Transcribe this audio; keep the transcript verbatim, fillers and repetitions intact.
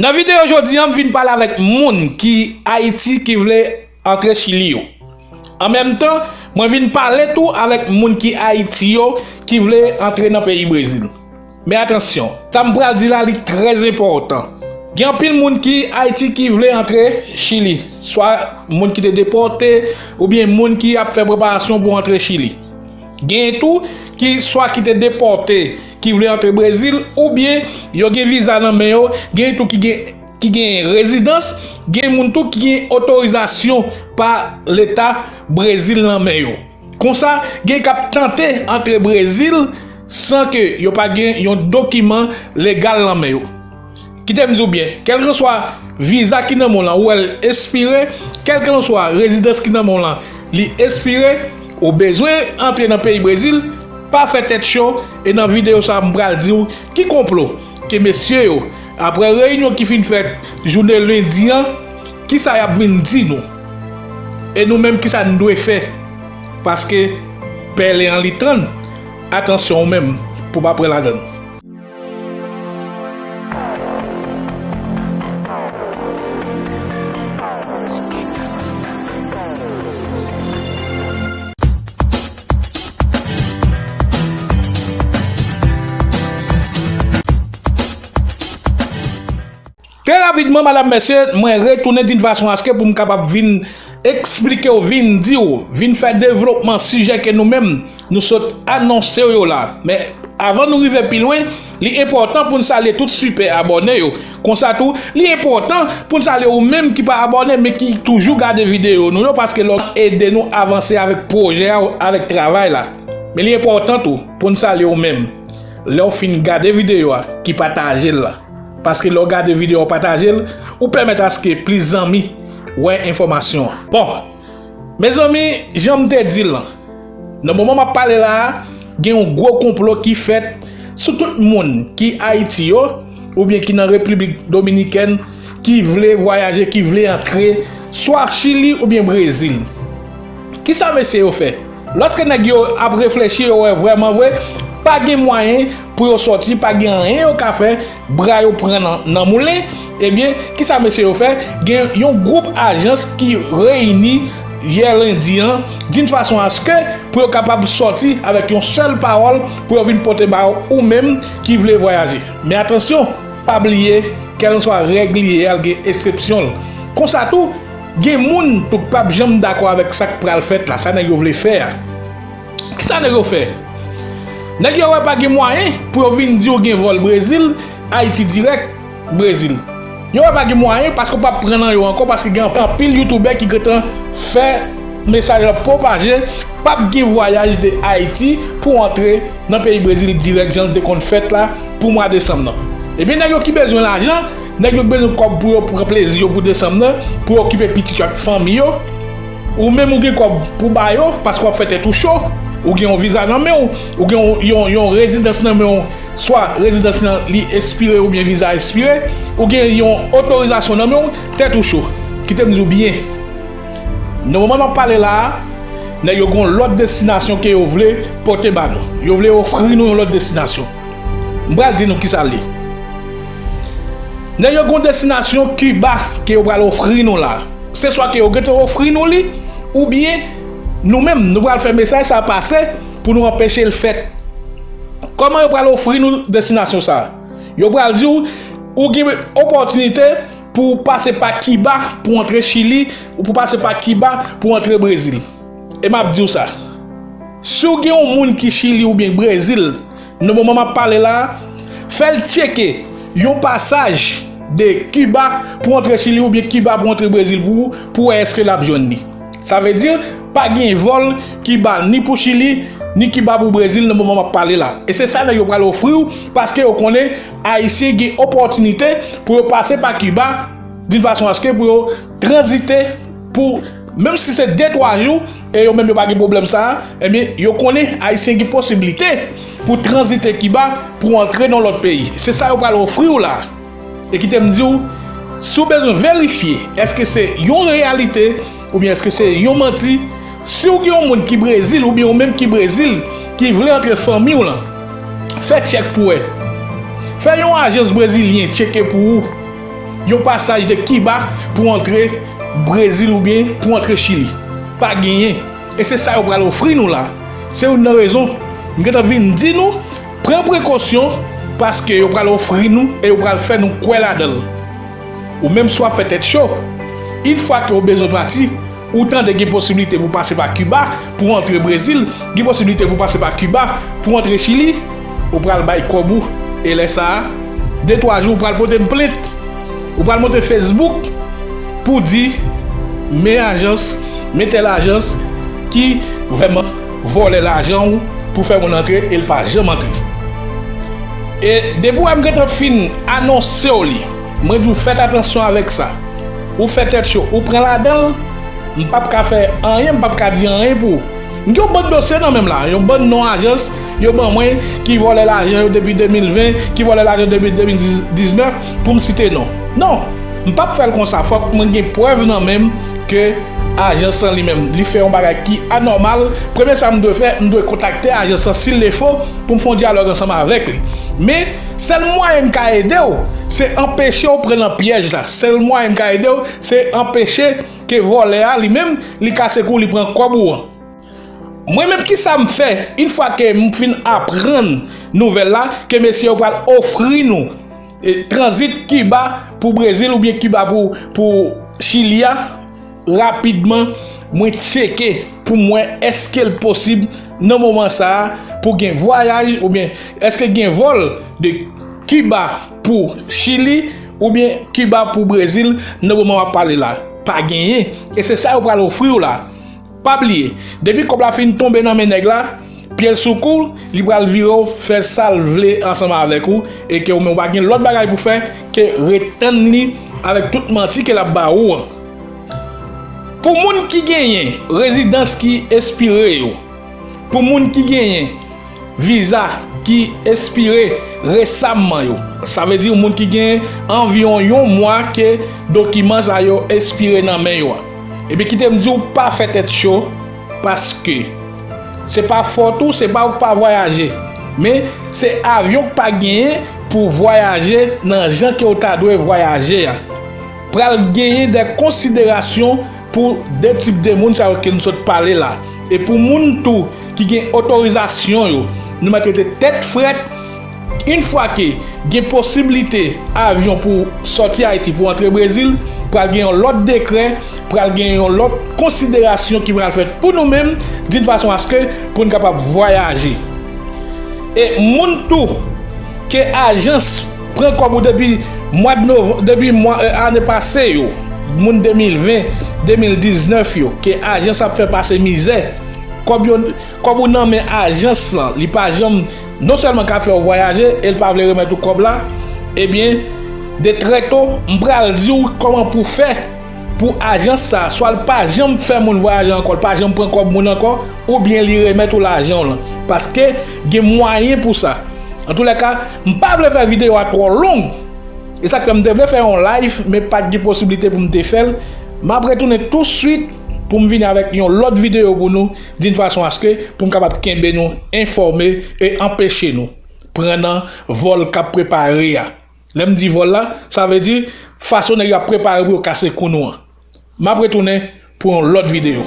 Nan videyo jodi a, m vin pale avèk moun ki Ayiti ki vle antre Chili yo. An menm tan, mwen vin pale tou avèk moun ki Ayiti yo ki vle antre nan peyi Brezil. Men atansyon, sa m pral di la, li trè enpòtan. Gen anpil moun ki Ayiti ki vle antre Chili, swa moun ki te depòte, oubyen moun ki ap fè preparasyon pou antre Chili. Gen tou ki swa ki te depòte, ki vle antre Brezil, oubyen yo gen viza nan men yo, gen tou ki gen, ki gen rezidans, gen moun tou ki gen otorizasyon pa Leta Brezil nan men yo. Konsa, gen k ap tante antre Brezil san ke yo pa gen yon dokiman legal nan men yo. Kite m di w byen, kèlkanswa viza ki nan men w lan, ou wè l espire, kèlkanswa rezidans ki nan men w lan, li espire, ou bezwen antre nan peyi Brezil, pa fè tèt cho, e nan videyo sa a, m pral di w ki konplo ke mesye yo, apre reyinyon ki fin fèt jounen lendi an, kisa y ap vin di nou. E nou menm, kisa n dwe fè? Paske pèlen an li tann, atansyon ou menm pou w pa pran ladann. Trè rapidman, madam, mesye, mwen retounen d'une façon à ce que pou m kapab vin eksplike w, vin di w, vin fè devlopman sijè ke nou menm, nou sot anonse w yo la. Men avan nou rive pi lwen, li enpòtan pou n salye tout sipè abòne yo. Konsa tou, li enpòtan pou n salye ou menm ki pa abòne, men ki toujou gade videyo nou yo, paske lè w ede nou avanse avèk pwojè a, avèk travay la. Men li enpòtan tou pou n salye ou menm, lè w fin gade videyo a, ki pataje l la. Paske lè w gade videyo a, w pataje l, ou pèmèt aske plis zanmi wè enfòmasyon an. Bon, mezanmi, jan m te di l lan, nan moman m ap pale la a, gen yon gwo konplo ki fèt sou tout moun ki Ayiti yo, oubyen ki nan Repiblik Dominikèn, ki vle vwayaje, ki vle antre, swa Chili oubyen Brezil. Kisa mesye yo fè? Lòske nèg yo ap reflechi, yo wè vrèman vre, pa gen mwayen pou yo sòti, pa gen anyen yo ka fè, bra yo pran nan, nan moulen, ebyen, kisa mesye yo fè? Gen yon gwoup ajans ki reyini yè lendi an, d'une façon à ce que pou yo kapab sòti avèk yon sèl pawòl pou yo vin pote ba ou menm ki vle vwayaje. Men atansyon, pa bliye, kèlkanswa règ li ye a, l gen eksepsyon l. Konsa tou, gen moun tou k p ap janm dakò avèk sa k pral fèt la, sa nèg yo vle fè a. Kisa nèg yo fè? Nèg yo wè pa gen mwayen pou yo vin di w gen vòl Brezil, Ayiti dirèk, Brezil. Yo wè pa gen mwayen paske w p ap pran nan yo ankò, paske gen anpil youtubè ki gentan fè mesaj la pwopaje, p ap gen vwayaj de Ayiti pou antre nan peyi Brezil dirèk jan l te konn fèt la pou mwa desanm nan. Ebyen, nèg yo ki bezwen lajan, nèg yo ki bezwen kòb pou yo pran plezi yo pou desanm nan, pou yo okipe pitit yo ak fanmi yo, ou menm ou gen kòb pou ba yo, paske w ap fè tèt ou cho, ou gen yon viza nan men w, ou gen yon, yon, yon rezidans nan men w, swa rezidans lan li espire oubyen viza espire, ou gen yon otorizasyon nan men w, tèt ou cho. Kite m di w byen, nan moman m ap pale la a, nèg yo gen yon lòt destinasyon ke yo vle pote ba nou. Yo vle ofri nou yon lòt destinasyon. M pral di nou kisa l ye. Nèg yo gen yon destinasyon Kiba ke yo pral ofri nou la. Se swa ke yo gentan ofri nou li, oubyen nou menm, nou pral fè mesaj sa pase pou nou anpeche l fèt. Kòman yo pral ofri nou destinasyon sa a? Yo pral di w, ou gen opòtinite pou w pase pa Kiba pou w antre Chili, ou pou w pase pa Kiba pou w antre Brezil. E m ap di w sa, si w gen yon moun ki Chili oubyen Brezil, nan moman m ap pale la a, fè l tcheke yon pasaj de Kiba pou w antre Chili oubyen Kiba pou w antre Brezil pou ou, pou w wè èske l ap jwenn li. Sa vle di, pa gen vòl Kiba ni pou Chili, ni Kiba pou Brezil nan moman m ap pale la. E se sa nèg yo pral ofri w, paske yo konnen Ayisyen gen opòtinite pou yo pase pa Kiba, d'une façon à ce que pou yo tranzite pou, menm si se de twa jou, e yo menm yo pa gen pwoblèm sa a, ebyen, yo konnen Ayisyen gen posiblite pou tranzite Kiba pou antre nan lòt peyi. Se sa yo pral ofri w la. E kite m di w, si w bezwen verifye èske se yon reyalite oubyen èske se yon manti, si w gen yon moun ki Brezil oubyen ou menm ki Brezil ki vle antre fanmi w lan, fè tchèk pou wè. Fè yon ajans brezilyen tcheke pou ou. yon pasaj de Kiba pou antre Brezil oubyen pou antre Chili. Pa genyen. E se sa yo pral ofri nou la. Se youn nan rezon m gentan vin di nou, pran prekosyon, paske yo pral ofri nou e yo pral fè nou kwè ladan l. Ou menm si w ap fè tèt cho, yon fwa ke w bezwen pati, ou tande gen posiblite pou pase pa Kiba pou antre Brezil, gen posiblite pou pase pa Kiba pou antre Chili, ou pral bay kòb ou. E lè sa a, de twa jou, ou pral pote m plent. Ou pral monte Facebook pou di, men ajans, men tèl ajans ki vrèman vòlè lajan w pou fè moun antre e l pa janm antre. E depi w wè m gentan fin anonse w li, mwen di w fèt atansyon avèk sa. Ou fè tèt cho, ou pran ladan l, m p ap ka fè anyen, m p ap ka di anyen pou ou. M gen yon bann dosye nan men m la, yon bann non ajans yo ban mwen ki vòlè lajan yo depi de mil ven, ki vòlè lajan depi de mil diznèf, pou m site non. Non, m p ap fè l konsa, fòk mwen gen prèv nan men m ke ajans lan li menm, li fè yon bagay ki anòmal. Premye sa m dwe fè, m dwe kontakte ajans lan s'il le faut pou m fè yon dyalòg ansanm avèk li. Men, sèl mwayen m ka ede w, se anpeche w pran nan pyèj la. Sèl mwayen m ka ede w, se anpeche ke vòlè a, li menm, li kase kou, li pran kòb ou an. Mwen menm, kisa m fè, yon fwa ke m fin aprann nouvèl la, ke mesye yo pral ofri nou, e, tranzit Kiba pou Brezil oubyen Kiba pou, pou Chili a, rapidman, mwen tcheke pou m wè èske l posib nan moman sa a pou gen vwayaj oubyen èske gen vòl de Kiba pou Chili oubyen Kiba pou Brezil nan moman w ap pale la. Pa genyen. E se sa yo pral ofri w la. Pa bliye, depi kòb la fin tonbe nan men nèg la, pye l sou kou l, li pral vire w fè sa l vle ansanm avèk ou, e ke ou menm ou pa gen lòt bagay pou fè ke ret tann li avèk tout manti ke l ap ba ou an. Pou moun ki genyen rezidans ki espire yo, pou moun ki genyen viza ki espire resamman yo, sa vle di moun ki gen anviwon yon mwa ke dokiman sa yo espire nan men yo a. Epi kite m di w, pa fè tèt cho, paske se pa fòt ou, se pa ou k pa vwayaje, men se avyon k pa genyen pou vwayaje nan jan ke w ta dwe vwayaje a. Pral genyen de konsiderasyon pou de tip de moun sa yo ke nou sot pale la. E pou moun tou ki gen otorizasyon yo, nou mèt rete tèt frèt. Yon fwa ke gen posiblite avyon pou sòti Ayiti pou antre Brezil, pral gen yon lòt dekrè, pral gen yon lòt konsiderasyon ki pral fèt pou nou menm, d'une façon à ce que pou n kapab vwayaje. E moun tou ke ajans pran kòb ou depi mwa de novanm, depi mwa, e, ane pase yo, moun de mil ven, de mil diznèf yo, ke ajans ap fè pase mizè, kòb yo, kòb ou nan men ajans lan, li pa janm, non sèlman ka fè w vwayaje, e l pa vle remèt ou kòb la, ebyen, de trè to, m pral di w kòman pou fè pou ajans sa, swa l pa janm fè moun vwayaje ankò, l pa janm pran kòb moun ankò, oubyen li remèt ou lajan w lan. Paske gen mwayen pou sa. Antoulèka, m pa vle fè videyo a twò long. E sa k fè m te vle fè yon live, men pa t gen posiblite pou m te fè l. M ap retounen touswit pou m vini avèk yon lòt videyo pou nou, d'une façon à ce que pou m kapab kenbe nou enfòme e anpeche nou pran nan vòl k ap prepare a. Lè m di vòl la, sa vle di fason nèg yo ap prepare pou yo kase kou nou an. M ap retounen pou yon lòt videyo.